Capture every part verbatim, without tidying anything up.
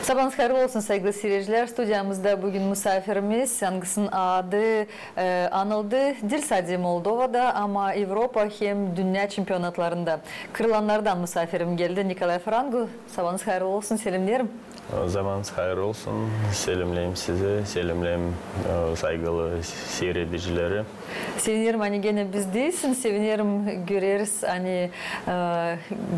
Sabaanız hayırlı olsun, saygılı siiredicilär. Studiyamızda büün musaafirimiz, angısının adı, e, anıldı diil sade Moldovada, ama Evropa hem dünnä çempionatlarında. Kırılanlardan musaafirim geldi, Nikolay Frangu. Sabaanız hayırlı olsun, selemneerim. Sabaanız hayırlı olsun, selemneerim sizi, selemneerim, e, saygılı siiredicileri. Sevinerim, ani genä bizdäsin, sevinerim, göreriz, ani, e,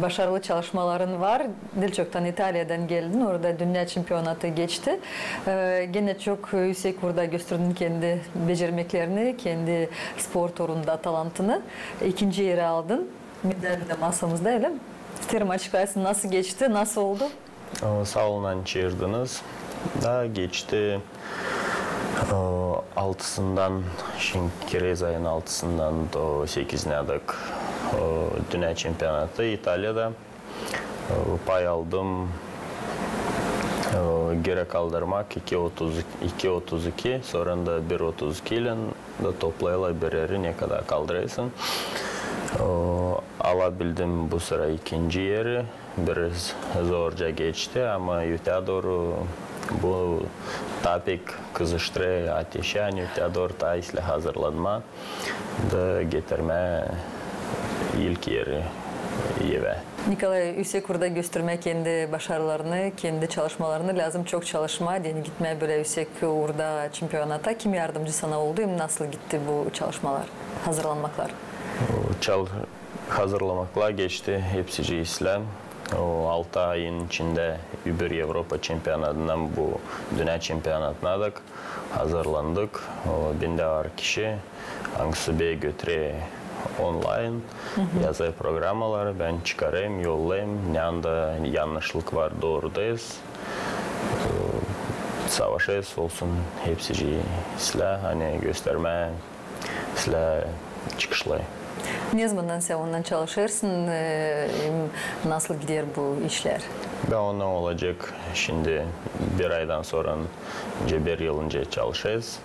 başarılı çalışmaların var. Diil çoktan İtaliyadan geldin, orada dünnä çempionatı geçti. E, genä çok üüsek uurda gösterdin kendi becermeklerini, kendi sport uurunda talantını. İkinci eri aldın. Medal da masamızda, ölä mi? İsteerim, açıklayasın, nasıl geçti, nasıl oldu? E, saa olun, ani çaardınız. Da geçti, e, altısından, şindi kirez ayın altısından da sekizinä dek, e, dünnä çempionatı İtaliyada. E, pay aldım, e, girä kaldırmak iki otuz, iki otuz iki, sora da bir otuz iki ilän da toplayıla bir eri, ne kadar kaldırêrsın. E, alabildim bu sıra ikinci eri. Biraz zorca geçti, ama öteyä dooru bu taa pek kızıştırêr ateşi, ani öteyä dooru taa islää hazırlanmaa da getirmää ilk eri evä. Nikolay, üüsek uurda göstermää kendi başarılarını, kendi çalışmalarını lääzım çok çalışmaa, deyni gitmää bölä üüsek uurda çempionata. Kim yardımcı sana oldu, hem nasıl gitti bu çalışmalar, hazırlanmaklar? Çal-, hazırlanmaklar geçti hepsicii islää. O altı ayın içindä öbür Evropa çempionatından bu dünnä çempionatına dek hazırlandık. O, bendä var kişi, angısı beni götürer onlayn, yazêr programaları, bän çıkarêrım, yollayêrım. Neredä yannışlık var, dooru däl, savaşêrız, olsun hepsicii islää, ani göstermää islää çıkışları. Ne zamandan sän onunnan çalışêrsın, e, hem nasıl gider bu işlär? Bän onunnan olacek şindi bir aydan sora, nicä bir yıl nicä çalışêrız.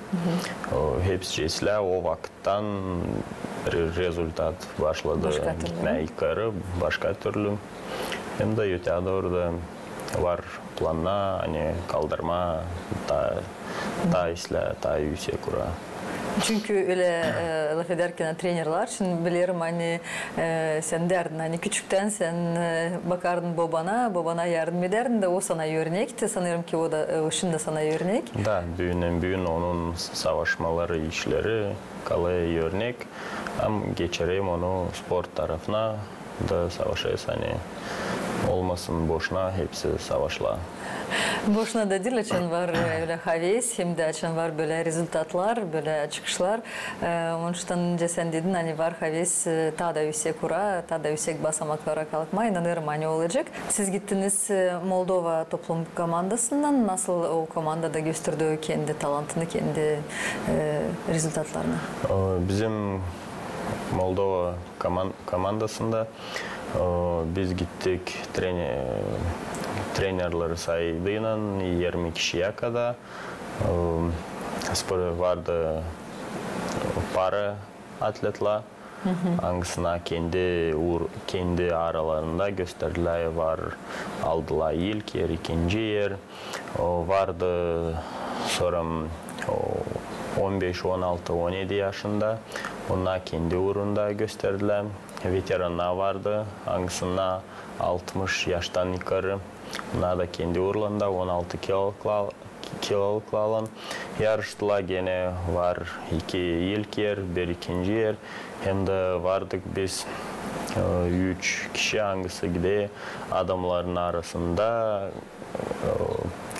O, hepsicii islää, o vakıttan re-, rezultat başladı gitmää yukarı, başka türlü. Hem dä öteyä dooru da var plannar, ani kaldırmaa taa, taa islää, taa üüsek uura. Çünkü ölä, e, lafedärkän trenerlär için bilerim, ani, e, sän derdin, ani küçüktän sän, e, bakardın bobana, bobana yardım edärdin da o sana örnekti. Sanêrım ki, o da, e, şindi sana örnek. Da, büün, büün onun savaşmaları, işleri kalêr örnek. Hem geçireyim onu sport tarafına da savaşêrız, ani olmasın boşuna hepsi savaşlar. Boşuna da diil, açan var, e, ölä haves, hem dä açan var bölä rezultatlar, bölä çıkışlar. E, onuştan nicä sän dedin, ani var haves, e, taa da üüsek uura, taa da üüsek basamaklara kalkmaa, inanêrım, ani olacek. Siz gittiniz, e, Moldova toplum komandasından. Nasıl o komandada gösterdi kendi talantını, kendi, e, rezultatlarını? E, bizim Moldova koman-, komandasında, e, biz gittik trene-, trenerleri sayıylan irmi kişiyä kadar. E, spor-, vardı para atletlar, angısına kendi uur-, kendi aralarında gösterdilär, var, aldılar ilk er, ikinci er. O, vardı sora, o, on beş, on altı, on edi yaşında. Onnar kendi uurunda gösterdilär. Veterannar vardı, angısına altmış yaştan yukarı. Onnar da kendi uurlarında on altı kilolıklar, kilolıklarlan yarıştılar. Genä var iki ilk er, bir ikinci er. Hem dä vardık biz, e, üç kişi, angısı gider adamların arasında, e,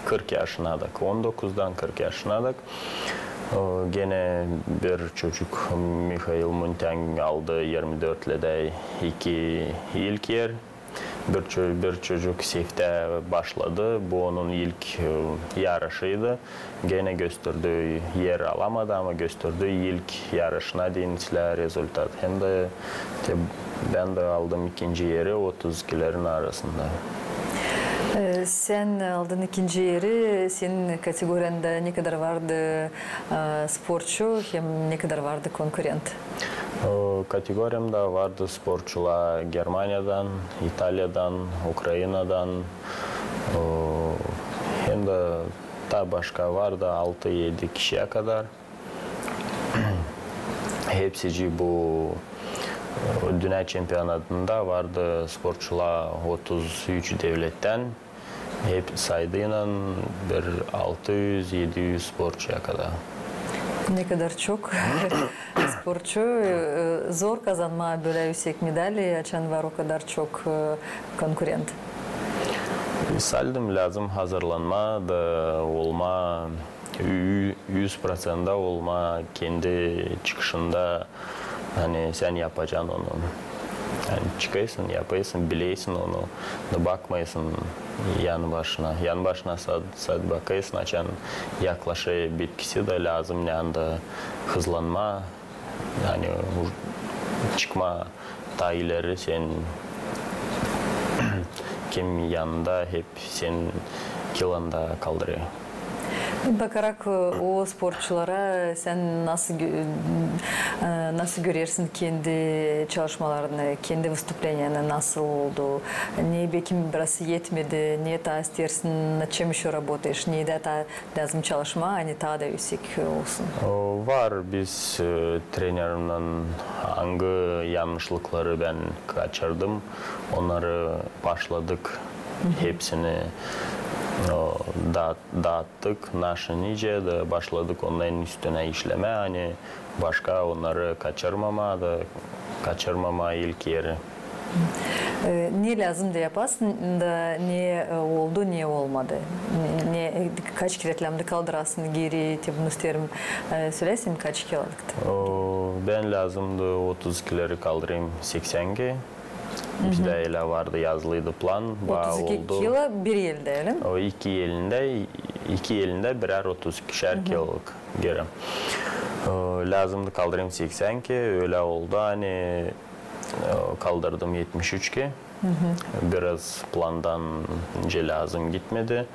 kırk yaşına dek, on dokuzdan kırk yaşına dek. E, genä bir çocuk, Mihail Muntean, aldı irmi dört läädä iki ilk er. Bir ço-, bir çocuk seftä başladı. Bu onun ilk, e, yarışıydı. Genä gösterdi, er alamadı, ama gösterdi ilk yarışına deyni islää rezultat. Hem dä te, bän dä aldım ikinci eri otuz ikilerin arasında. E, sän aldın ikinci eri, senin kategoriyanda ne kadar vardı, e, sportçu, hem ne kadar vardı konkurent? E, kategoriyamda vardı sportçular Germaniyadan, İtaliyadan, Ukraynadan, e, hem dä taa başka vardı, altı-edi kişiyä kadar. Hepsicii bu, e, dünnä çempionadında vardı sportçular otuz üç devlettän. Hep saydıynan bir altı üz, edi üz sportçuya kadar. Ne kadar çok sportçu, e, zor kazanmaa bölä üüsek medali, açan var o kadar çok, e, konkurent. Saldın, lääzım hazırlanmaa da olmaa ü-, üz proţentä olmaa kendi çıkışında, ani sän yapacan onu. Ani çıkêrsın, yapêrsın, bilêrsin onu, da bakmêêrsın yan başına. Yan başına sad-, sad bakêrsın, açan yaklaşêr bitkisi da lääzım, ani da hızlanmaa, ani u-, çıkmaa taa ileri sän, kim yanında, hep sän kilanda kaldırêr. Bakarak, e, o sportçulara, sän nasıl gö-, e, nasıl görersin kendi çalışmalarını, kendi выступленияны, nasıl oldu? Ne, bekim biraz etmedi, ne taa isteersin, над чем ещё работаешь, ne dä taa lääzım çalışmaa, ani taa da üüsek olsun? O, var, biz, e, trenerimnän angı yanlışlıkları bän kaçırdım, onnarı başladık hepsini, o, daat-, daattık, naşi nicä da başladık onnarın üstünä işlemää, ani başka onnarı kaçırmamaa da, kaçırmamaa ilk eri. E, ne lääzım da yapasın da ne, e, oldu, ne olmadı? Ne, ne, e, kaç kerä lääzım da kaldırasın geeri, te bunu isteerim, e, söläsin, kaç kilo? O, bän lääzım da otuz kileri kaldırayım seksän kerä. Bizdä ölä vardı, yazılıydı plan, ba, oldu. Otuz iki kilo bir eldä, ölä mi? O, iki elindä, iki elindä birär otuz ikişär kiloluk geeri. O, lääzımdı kaldırayım seksän kerä, ölä oldu, ani, o, kaldırdım etmiş üç kerä. Biraz plandan nicä lääzım gitmedi.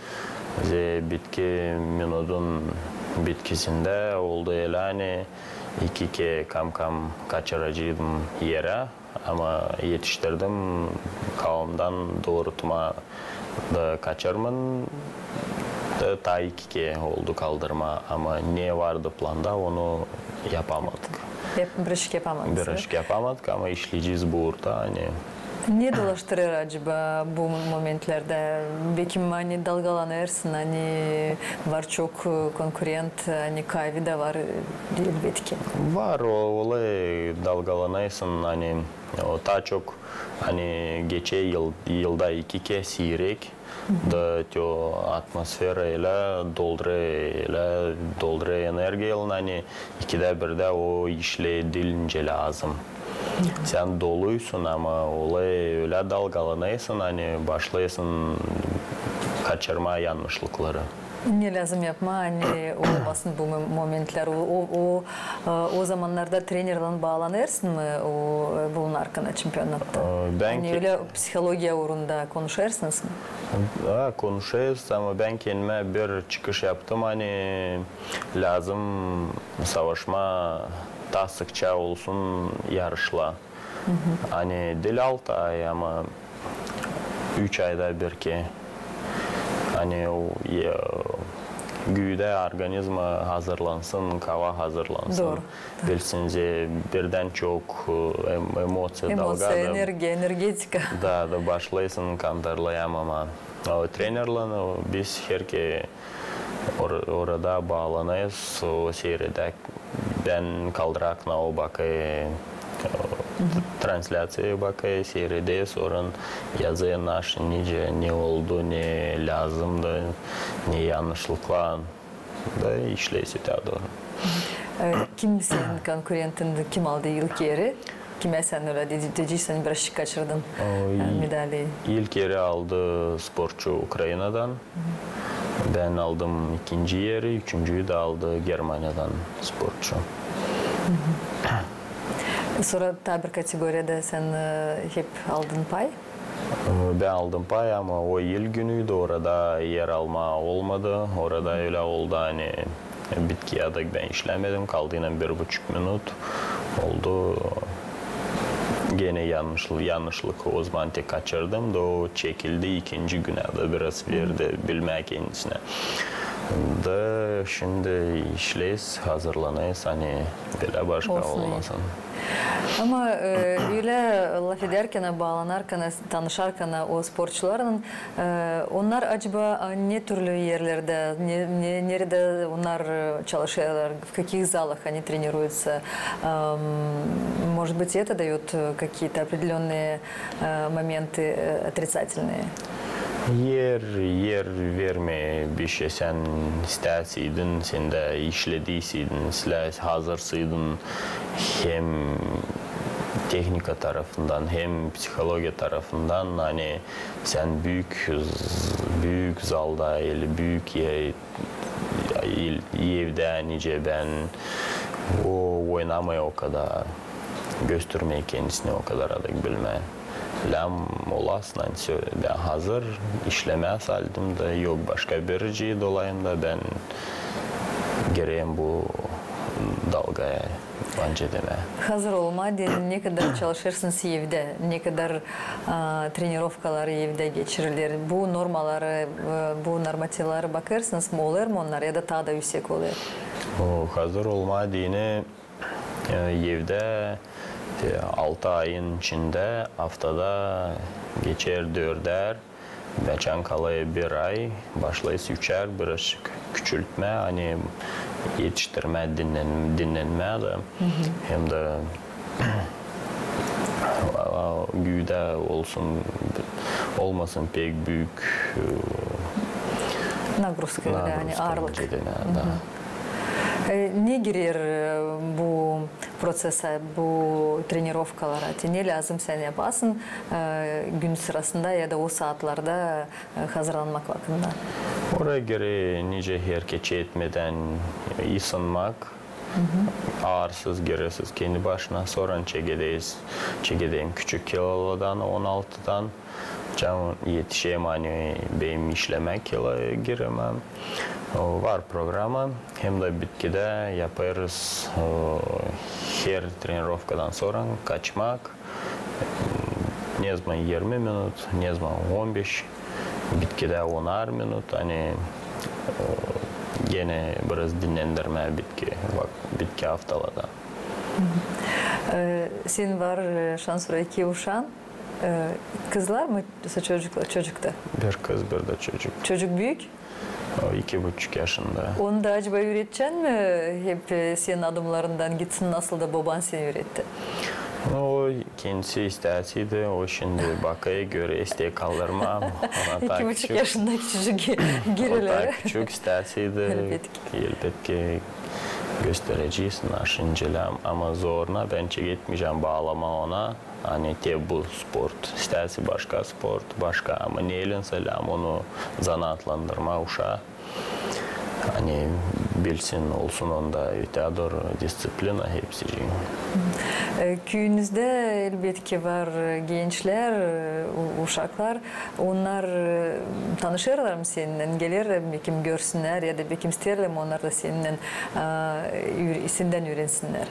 Ze bitki minudun bitkisindä oldu ölä, ani iki kerä kam-kam kaçıraceydım erä. Ama etiştirdim, kalandan dooru tumaa da kaçırmadım da taa iki kerä oldu kaldırmaa, ama ne vardı planda, onu yapamadık. Hep bir iş yapamadık. Bir iş yapamadık, ama işleyecez burada, ani. Ne dolaştırêr acaba bu momentlerdä? Bekim, ani dalgalanêrsın, ani var çok, e, konkurent, ani kayvı da var, e, elbetki. Var, o, olêr, dalgalanêrsın, ani o taa çok, ani geçer yıl, yılda iki kerä siirek, da te o atmosfera ölä doldurêr, ölä doldurêr energiyaylan, ani ikidä birdä o işleer diil nicä lääzım. Sän doluysun, ama olêr ölä dalgalanêrsın, ani başlêêrsın kaçırmaa yanlışlıkları. Ne lääzım yapmaa, ani olmasın bu mo-, momentlär? O, o, o, e, o zamannarda trenerlän baalanêrsın mı, o, e, bulunarkan çempionatta? E, bän ani ke- ölä psihologiya uurunda konuşêrsınız mı? A, konuşêrız, ama bän kendimä bir çıkış yaptım, ani lääzım savaşmaa taa sıkça olsun yarışlar. Ani diil altı ay, ama üç ayda bir kerä. Ani o, e, güüdä organizma hazırlansın, kava hazırlansın. Dooru. Bilsin, ze birdän çok, e, em-, emociya, dalga da, energiya, energetika. Da, da başlêêrsın kontrollayamamaa. O trenerlän, o, biz herkerä or-, orada baalanêrız, o, seyredäk. Bän kaldıraktan o bakêr, e, translyaţiyaya bakêr, seyredêr, sora yazêr naşi, nicä, ne oldu, ne lääzımdı, ne yanlışlıklar. Da işleer sä taa dooru. E, kim senin konkurentin, kim aldı ilk eri? Kimä sän ölä de-, deyecäksän, biraz kaçırdım, e, medali? İlk eri aldı sportçu Ukrainadan. Bän aldım ikinci eri, üçüncüyü dä aldı Germaniyadan sportçu. Sora taa bir kategoriyada sän, e, hep aldın pay? E, bän aldım pay, ama o ilk günüydü, orada er almaa olmadı. Orada ölä oldu, ani bitkiye dek bän işlämedim, kaldıynan bir buçuk minut oldu. Genä yannışlı-, yannışlık o zaman tek kaçırdım da o çekildi ikinci günä da biraz verdi bilmää kendisinä. Da şindi işleeriz, hazırlanêrız, ani bölä başka olmasın. Ama, e, ölä lafedärkän, baalanarkan, tanışarkan o sportçularlan, e, onnar acaba, a, ne türlü erlerdä, ne, ne, neredä onnar, e, çalışêrlar, в каких залах они тренируются? Может быть, это даёт, э, какие-то определённые, э, моменты, э, отрицательные? Er, er vermeer bişey, sän istäsiydin, sän dä işlediysiydin, islää hazırsaydın hem tehnika tarafından, hem psihologiya tarafından, ani sän büük, büük zalda, eli büük er, evdä, nicä bän, o oynamêêr o kadar, göstermeer kendisini o kadar, adak bilmää. Lääm olasın, ani sö-, bän hazır, işlemää saldım da, yok başka biricii dolayında bän girerim bu dalgaya. Bence de ne. Hazır olmaa deyni ne kadar çalışêrsınız evdä, ne kadar, a, trenirovkalar evdä geçiriler? Bu normaları, e, bu normativleri bakêrsınız mı, olêr mı onnar ya da taa da üüsek olêr? O, hazır olmaa deyni, e, evdä, e, altı ayın içindä aftada geçer dördär, açan kalêr bir ay, başlêêrız üçär, birazçık küçültmää, ani etiştirmää dinnen-, dinnenmää dä. Hem dä, a, güüdä olsun, olmasın pek büük, e, nagruska, ani aarlık. Bence de ne, da. E, ne girer, e, bu procesä, bu trenirovkalara? Te ne lääzım sän yapasın, e, gün sırasında ya da o saatlarda, e, hazırlanmak vakıdında? Oraya göre nicä herkerä çekmedän ısınmak, aarsız girersiz kendi başına, sora çekecez, çekecez küçük kilolardan, on altıdan, çaman etişerim, ani benim işlemää kiloya girmää. O, var programa, hem dä bitkidä yapêrız, o, her trenirovkadan sora kaçmak, nezaman irmi minut, nezaman on beş, bitkidä onar minut, ani, o, genä biraz dinnendirmää bitki, bak, bitki aftalarda. E, senin var, e, şansora iki uşan. E, kızlar mı, yosa çocuklar, çocuk da? Bir kız, bir dä çocuk. Çocuk büük? O iki buçuk yaşında. Onu da acaba üüretecän mi hep, e, senin adımlarından gitsin, nasıl da boban seni üüretti? No, o kendisi istäsiydi, o şindi bakêr, görüp isteer kaldırmaa. İki buçuk yaşında küçücük gi-, girelär. O taa küçük, istäsiydi. Elbetki. Elbetki gösterecez, naşincelää, ama zoruna bän çeketmeyecäm baalamaa ona. Ani te bu sport, istäsi başka sport, başka, ama neylän sä lääm onu zanaatlandırmaa uşaa. Ani bilsin, olsun onda ötää dooru disţiplina hepsicii. E, küüyünüzdä elbetki var, e, gençlär, e, u-, uşaklar. Onnar, e, tanışêrlar mı seninnän, gelerlär mi, bekim, görsünnär ya da, bekim, isteerlär mi onnar da seninnän, e, üür-, sendän üürensinnär?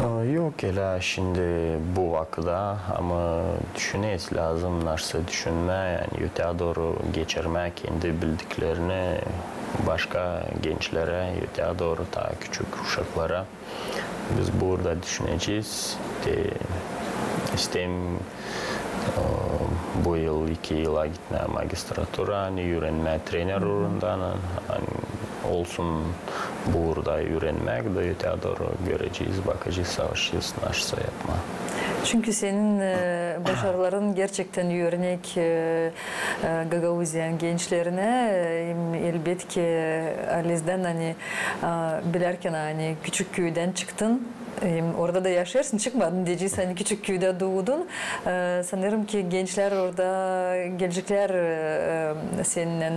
E, yok, ölä şindi bu vakıda, ama düşünmäz lääzım, nasıl düşünmää, ani ötää dooru geçirmää kendi bildiklerini başka gençlerä, ötää dooru taa küçük uşaklara. Biz burada düşünecez, te isteerim, e, bu yıl, iki yıla gitmää magistratura, ani üürenmää trener uurundan, ani olsun burada üürenmäk da, ötää dooru görecez, bakacez, savaşacez, nasıl yapmaa. Çünkü senin, e, başarıların gerçektän örnek, e, e, Gagauziyanın gençlerinä, e, elbetki, e, halizdän, ani, e, bilärkän, ani küçük küüdän çıktın, e, orada da yaşêêrsın, çıkmadın, deyecez, ani küçük küüdä duudun. E, sanêrım ki, gençlär orada geleceklär, e, seninnän,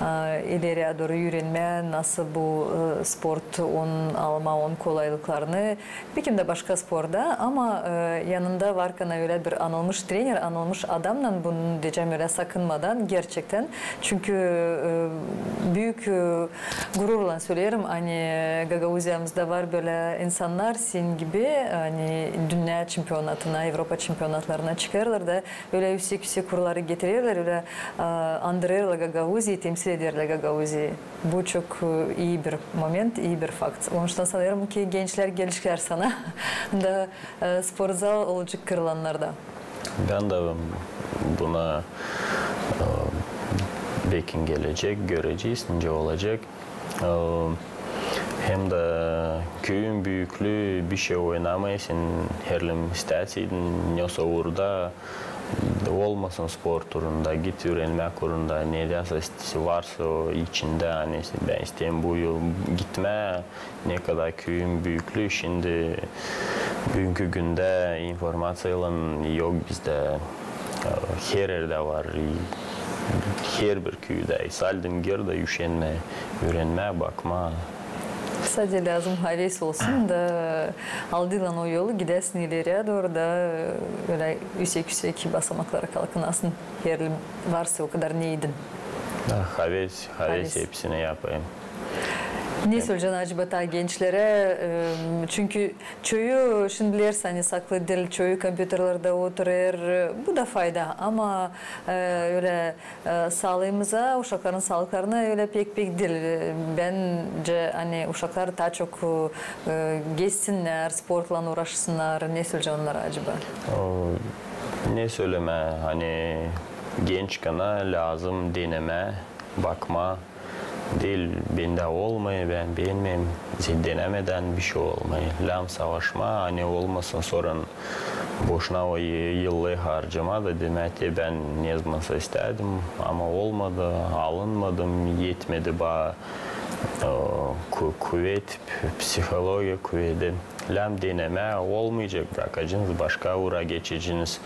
e, ileriya dooru üürenmää, nasıl bu, e, sport, onun almaa, onun kolaylıklarını. Bekim dä başka sporda, ama, e, yanında varkan ölä bir anılmış trener, anılmış adamnan, bunu deyecäm ölä sakınmadan, gerçektän. Çünkü, e, büük, e, gururlan söleerim, ani Gagauziyamızda var bölä insannar, gibi, ani dünnä çempionatına, Evropa çempionatlarına çıkêrlar da ölä üüsek-üüsek uurları getirerlär, ölä, e, andırêrlar Gagauziyayı, temsil ederlär Gagauziyayı. Bu çok, e, ii bir moment, ii bir fakt. Onuştan sanêrım ki, gençlär gelecekler sana da, e, sportzal olacek kırılanlarda. Bän dä buna, e, bekim gelecek, görecez, nicä olacek. E, hem dä küüyün büüklüü bişey oynamêêrsın, herliim isteersin, nesoy uurda, olmasın sport uurunda, git üürenmäk uurunda, ne dä varsa o içindä, ani bän isteerim bu yol gitmää, ne kadar küüyün büüklüü, şindi büünkü gündä informaţiyaylan yok bizdä. Herbir erdä var, herbir küüdä. Saldın geri dä üşenmää üürenmää, bakmaa. Sade lääzım haves olsun da aldıylan o yolu, gidäsin ileriyä dooru da ölä üüsek-üüsek basamaklara kalkınasın, herliim varsa o kadar neydin. Haves, haves hepsini yapêrım. Ne söleyecän acaba taa gençlerä? E, çünkü çoyu şindi, bilersin, ani saklı diil, çoyu kompyuterlerdä oturêr, bu da fayda, ama, e, ölä, e, saalıımıza, uşakların saalıklarına ölä pek-pek diil. Bence, ani uşaklar taa çok, e, gezsinnär, sportlan uuraşsınnar. Ne söleyecän onnara acaba? O, ne sölemää, ani genç kana lääzım denemää, bakmaa. Diil, bendä olmêêr, bän beenmeerim, denemedän bişey olmêêr. Lääzım savaşmaa, ani olmasın sora boşuna o yılları harcamaa da demää, te bän nezamansa istedim, ama olmadı, alınmadım, etmedi bana, e, ku-, kuvet, psihologiya kuvedi. Lääzım denemää, olmayacek, brakacınız, başka uura geçeciniz.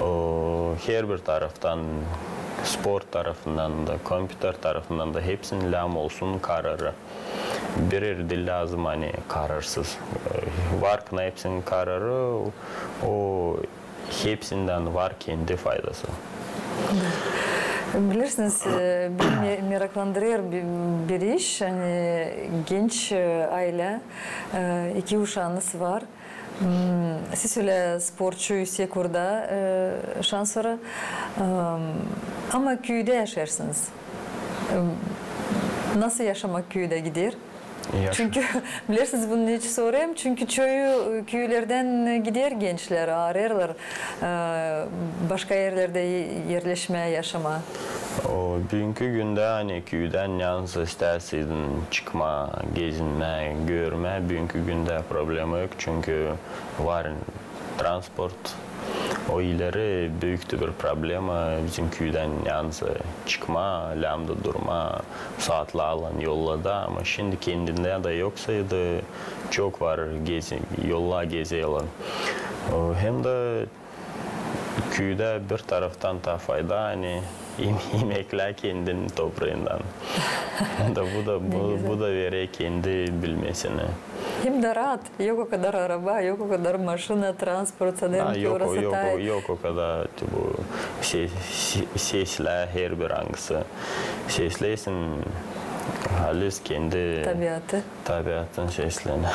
O, herbir taraftan, sport tarafından da, kompyuter tarafından da hepsinin lääzım olsun kararı. Birer diil lääzım, ani kararsız. E, var ki hepsinin kararı, o, hepsindän var kendi faydası. Bilersiniz, e, beni me-, meraklandırêr bir, bir iş, ani genç, e, aylä, e, iki uşaanız var. Hmm, siz ölä sportçu, üüsek uurda, e, şansora, e, ama küüdä yaşêêrsınız. E, nasıl yaşamak küüdä gider? Çünkü, bilersiniz, bunu neçin sorêrım? Çünkü çoyu, e, küülerdän gider gençlär, aarêêrlar, e, başka erlerdä e-, erleşmää, yaşamaa. O, büünkü gündä, ani, küüdän yalnız isteersin çıkmaa, gezinmää, görmää, büünkü gündä problema yok, çünkü var transport. O ileri büüktü bir problema bizim küüdän yalnız çıkmaa, lääzımdı durmaa, saatlarlan yollarda, ama şindi kendindä dä yoksaydı, çok var gezi-, yollar gezeler. O, hem dä küüdä bir taraftan taa fayda, ani im-, imeklää kendin topraandan. Da bu da, bu, bu da verer kendi bilmesini. Hem dä raat. Yok o kadar araba, yok o kadar maşina, transport, sanêrım ki, yok, orası yok, taa yok o kadar bu se-, se-, seslär, herbir angısı. Sesleersin, halis kendi tabiatı. Tabiatın seslerini.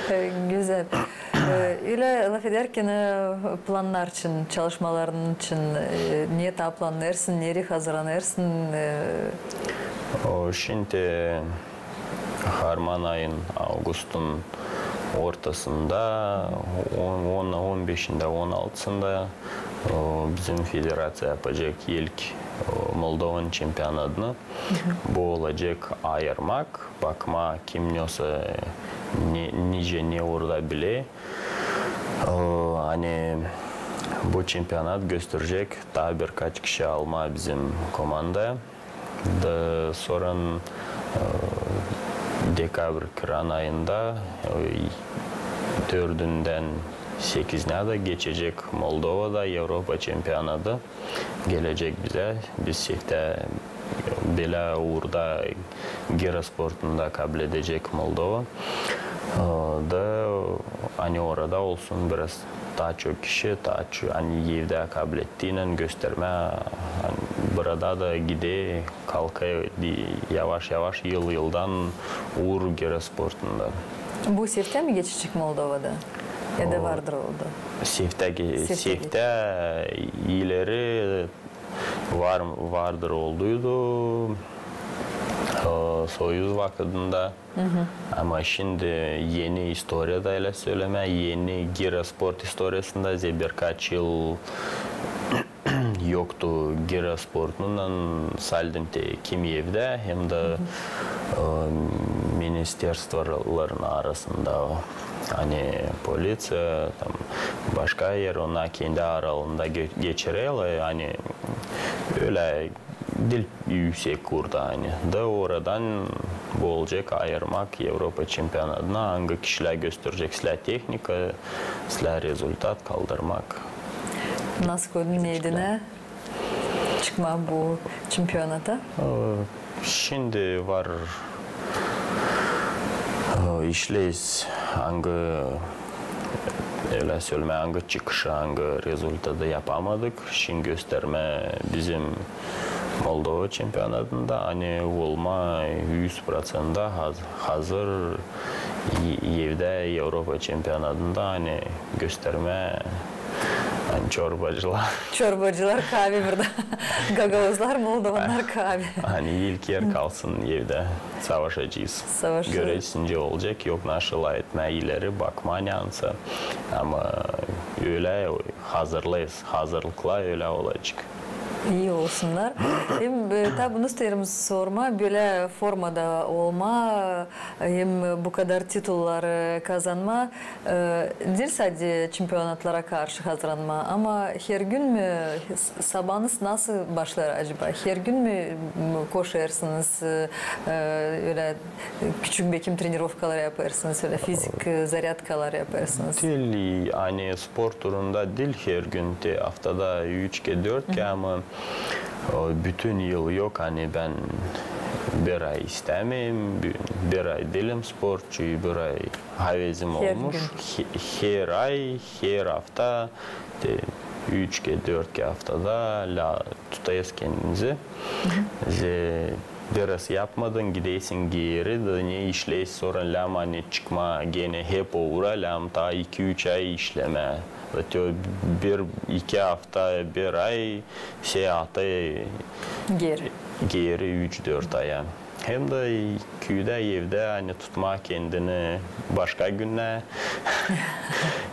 E, gözäl. E, ölä lafedärkän, e, plannar için, çalışmaların için, e, ne taa plannêêrsın, nereyi hazırlanêrsın, e? O, şindi harman ayın, avgustun ortasında, on, on, on beşindä, on altısında, o, bizim federaţiya yapacek ilk, o, Moldovanın çempionadını. Bu olacek ayırmak, bakmaa, kim nesoy, ne, nicä, ne uurda biler. O, ani bu çempionat gösterecek taa birkaç kişi almaa bizim komandaya. Da sora, e, dekabrın kıran ayında, e, dördündän sekizinä dä geçecek Moldovada Evropa çempionatı. Gelecek bizä, biz seftä belä uurda giro sportunda kabledecek Moldova. E, da, ani orada olsun biraz taa çok kişi, taa çok, ani evdä kablettiynän göstermää, ani burada da gider, kalkêr, di-, yavaş-yavaş, yıl-yıldan uur giro sportunda. Bu seftä mi geçecek Moldovada? Ya da vardır oldu? Seftä ge-, seftä ileri var, vardır olduydu. O, Soyuz vakıdında. Ama şindi eni istoriyada, ölä sölemää, eni gira sport istoriyasında, zerä birkaç yıl yoktu gira sportundan, saldım te kim evdä, hem dä, e, ministerstvoların arasında, ani polisiya, tam, başka er, onnar kendi aralarında ge-, geçireler, ani ölä diil üüsek kurda, ani. Da oradan bu olacek ayırmak Evropa çempionadına, angı kişilär gösterecek islää tehnika, islää rezultat kaldırmak. Nasıl koydun needinä çıkmaa bu çempionata? E, şindi var, e, işleyiz, angı, ölä sölemää, angı çıkışı, angı rezultatı yapamadık. Şindi göstermää bizim Moldova çempionadında, ani olmaa üz proţentä haz-, hazır e-, evdä Evropa çempionadında, ani göstermää, ani çorbacılar. Çorbacılar kaavi burada. Gagauzlar, moldovannar kaavi. Ani ilk er kalsın evdä. Savaşacez. Savaşacez. Görecez, nicä olacek, yok, naşılay etmää ileri, bakmaa neysä. Ama ölä hazırlêêrız, hazırlıklar ölä olacek. İi olsunnar. Hem, e, taa bunu isteerim sormaa, bölä formada olmaa, hem bu kadar titulları kazanmaa, e, diil sade çempionatlara karşı hazırlanmaa, ama hergün mü, s-, sabaanız nasıl başlêêr acaba? Hergün mü, m, koşêrsınız, e, ölä küçük bekim trenirovkalar yapêrsınız, ölä fizik, e, zarâdkalar yapêrsınız? Diil, ani sport uurunda diil hergün, te aftada üç kerä, dört kerä, ama, o, bütün yıl yok, ani bän bir ay istämeerim, bi-, bir ay diilim sportçu, bir ay havezim olmuş. He-, her ay, her afta, te üç kerä, dört kerä aftada lä-, tutêrız kendimizi. Zerä biraz yapmadın, gideysin geeri, da ne işleesin, sora lääzım, ani çıkmaa genä hep o uura, lääzım taa iki-üç ay işlemää. Da te bir, iki afta, bir ay, seni atêr geeri üç-dört aya. Hem dä küüdä, evdä, ani tutmaa kendini başka günnä,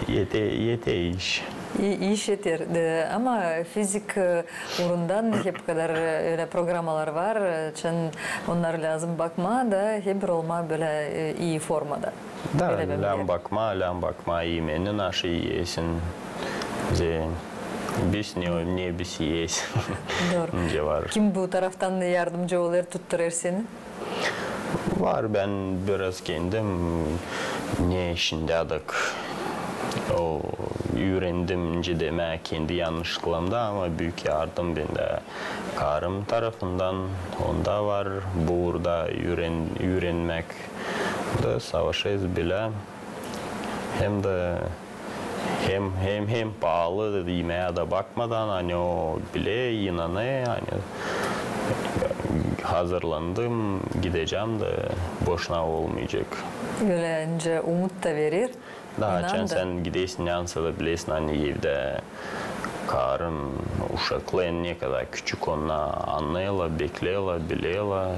ete-, eter iş. İ-, iş eter. E, ama fizik, e, uurundan hep kadar, e, ölä programalar var, e, çün onnara lääzım bakmaa da hep bir olmaa bölä, e, ii formada. Da, lääzım bakmaa, lääzım bakmaa imeeni, naşı iyesin. Zerä biz ne, ne biz iyesin. Dooru. Nicä var. Kim bu taraftan yardımcı olêr, tutturêr seni? Var, bän biraz kendim, ne şindiyädek, o, üürendim, nicä demää, kendi yannışlıklarımda, ama büük yardım bendä karım tarafından, onda var bu uurda üüren-, üürenmäk. Da savaşêrız bilä. Hem dä hem, hem, hem paalı, imeä dä bakmadan, ani o biler, inanêr, ani hazırlandım, gidecäm da boşuna olmayacek. Ölä nicä umut ta verer. Da, inan açan da sän gidersin, neysä da bilersin, ani evdä karın, uşakların ne kadar küçük, onnar annêêrlar, bekleerlär, bilerlär,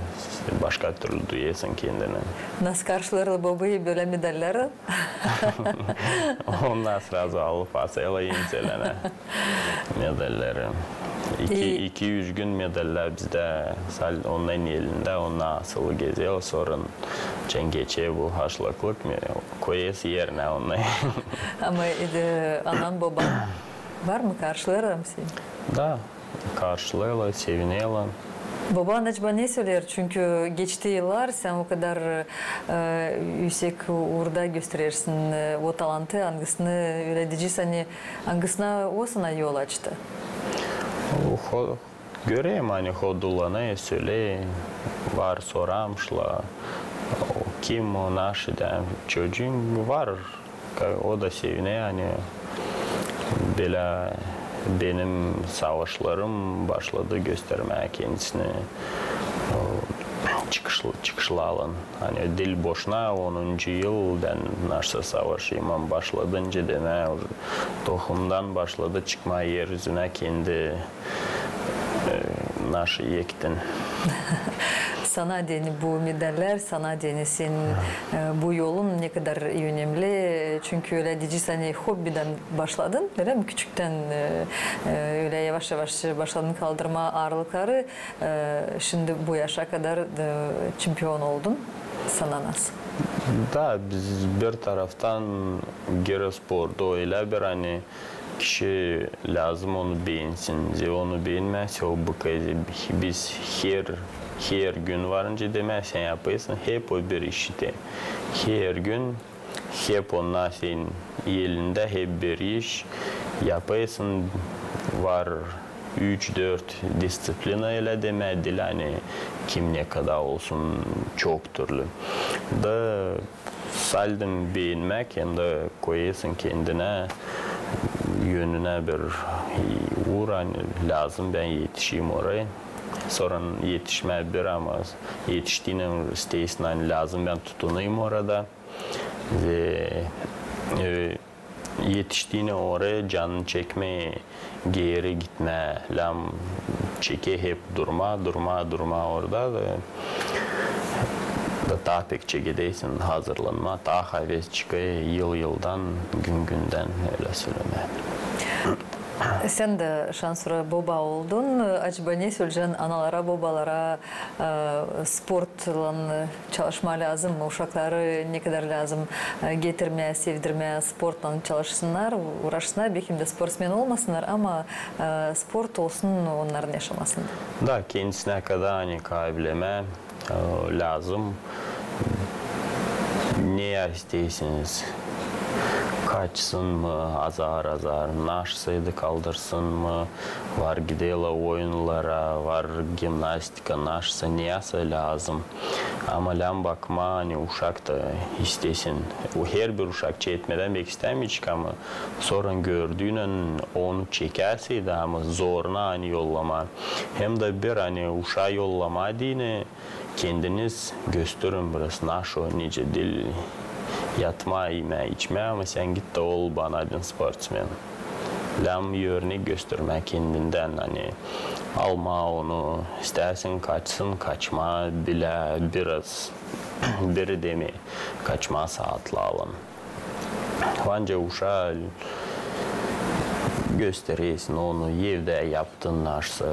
başka türlü duyêrsın kendini. Nasıl karşılêêrlar bobayı bölä medalları? Onnar srazu alıp asêrlar enselerindä medalları. İki, iki-üç gün medallar bizdä sal-, onnarın elindä, onnar asılı gezer, sora çün geçer bu haşlıklık, me-, koyêrsın erinä onnarı. Ama, e, anan, boban var mı, karşılêêrlar mı seni? Da. Karşılêêrlar, sevinerlär. Boban acaba ne söleer? Çünkü geçti yıllar, sän o kadar, e, üüsek uurda gösterersin, e, o talantı, angısını, ölä deyecez, ani angısına o sana yol açtı. Ho-, görerim, ani hodullanêr, söleer, var sorarmışlar, o kim o, naşey, da, çocuum var. Ka-, o da seviner, ani bölä benim savaşlarım başladı göstermää kendisini. O, çıkışlı, çıkışlı alan. Ani diil boşuna onuncu yıl bän naşsa savaşêrım, başladım, nicä demää, tohumdan başladı çıkmaa er üzünä kendi, e, naşı ektin. Sana deyni bu medaller, sana deyni senin, e, bu yolun ne kadar önemli. Çünkü ölä deyecez, ani hobidän başladın, ölä mi? Küçüktän, e, e, ölä yavaş-yavaş başladın kaldırmaa aarlıkları. E, şindi bu yaşa kadar, e, çempion oldun. Sana nasıl? Da, biz bir taraftan girä sportu ölä bir, ani kişi lääzım onu beensin. Zerä onu beenmää, o bıkêr. Biz her, her gün var nicä demää, sän yapêrsın hep o bir işi. Her gün hep onnar senin elindä, hep bir iş yapêrsın, var üç-dört disţiplina, ölä demää, diil ani kim ne kadar olsun, çok türlü. Da saldın beenmäk, hem dä koyêrsın kendinä önünä bir uur, ani lääzım bän etişeyim oraya. Sora etişmää bir, ama etiştiynän isteersin, ani lääzım bän tutunayım orada. Ve, e, etiştiynän oraya canın çekmeer geeri gitmää. Lääzım çeker hep durmaa, durmaa, durmaa orada da, da taa pek çekedersin hazırlanmaa, taa haves çıkêr yıl-yıldan, gün-gündän, ölä sölemää. Sän dä şansora boba oldun. Acaba ne söleyecän analara, bobalara, e, sportlan, e, çalışmaa lääzım mı? Uşakları ne kadar lääzım, e, getirmää, sevdirmää, sportlan çalışsınnar, uuraşsınnar, bekim dä sportsmen olmasınnar, ama, e, sport olsun onnarın yaşamasında. Da, kendisinä kadar, ani kavileme, e, lääzım. Ne isteersiniz? Kaçsın mı azar-azar, naşsa da kaldırsın mı, var giderlär oyunlara, var gimnastika, naşsa, neyäsä lääzım. Ama lääzım bakmaa, ani uşak da istesin. O herbir uşak çekmedän bek istämeyecek, ama sora gördüynän onu çekärsä dä, ama zoruna, ani yollamaa. Hem dä bir, ani uşaa yollamaa deyni, kendiniz gösterin biraz, naşo, nicä diil yatmaa, imää, içmää, ama sän git dä ol bana deyni sportsmen. Lääzım örnek göstermää kendindän, ani almaa onu, istäsin kaçsın, kaçmaa bilä biraz, biri demää, kaçmaa saatlarlan. Ancak uşaa gösteresin onu evdä yaptın naşsa,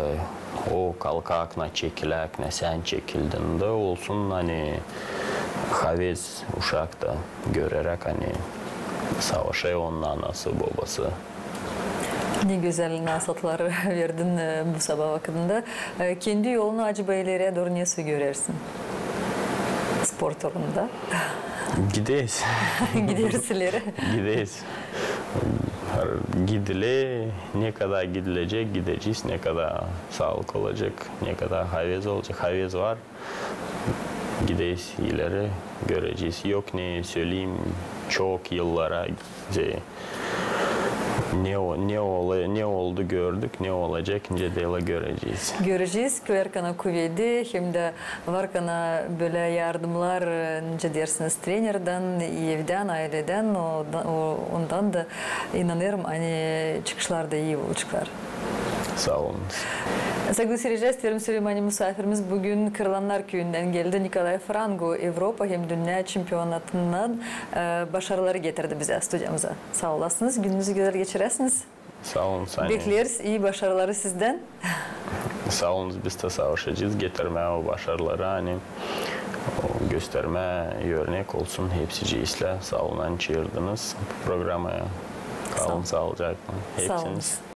o kalka akına, çekilä akına, sän çekildin dä, olsun, ani haves uşakta, göreräk, ani savaşêr onun anası, bobası. Ne gözäl nasatları verdin, e, bu sabaa vakıdında. E, kendi yolunu acaba ileriyä dooru nesoy görersin? Sport uurunda. Gideriz. Gideriz ileri. Gideriz. Gidiler, ne kadar gidilecek, gidecez, ne kadar saalık olacek, ne kadar haves olacek, haves var. Gideriz ileri, görecez. Yok ne söleyim, çok yıllara, şey, ne o-, ne ola-, ne oldu gördük, ne olacek, nicä deyni görecez. Görecez, klerkana kuvedi, hem dä var kana bölä yardımnar, e, nicä deersiniz, trenerdän, evdän, ayledän, o-, ondan da inanêrım, ani çıkışlar da ii olaceklar. Saa olun. Saygılı siircilär, isteerim söleyim, ani musaafirimiz büün Kırılannar küüyündän geldi Nikolay Frangu, Evropa hem dünnä çempionatından, e, başarıları getirdi bizä, studiyamıza. Saa olasınız, gününüzü gözäl geçiräsiniz. Saa olun, Sani. Bekleriz ii başarıları sizdän. Saa olun, biz dä savaşacez getirmää o başarıları, ani o göstermää örnek olsun hepsicii islää. Saa olun, ani çaardınız bu programaya. Saa olun. Kalın saalıcaklan. Saa olun. Hepsiniz.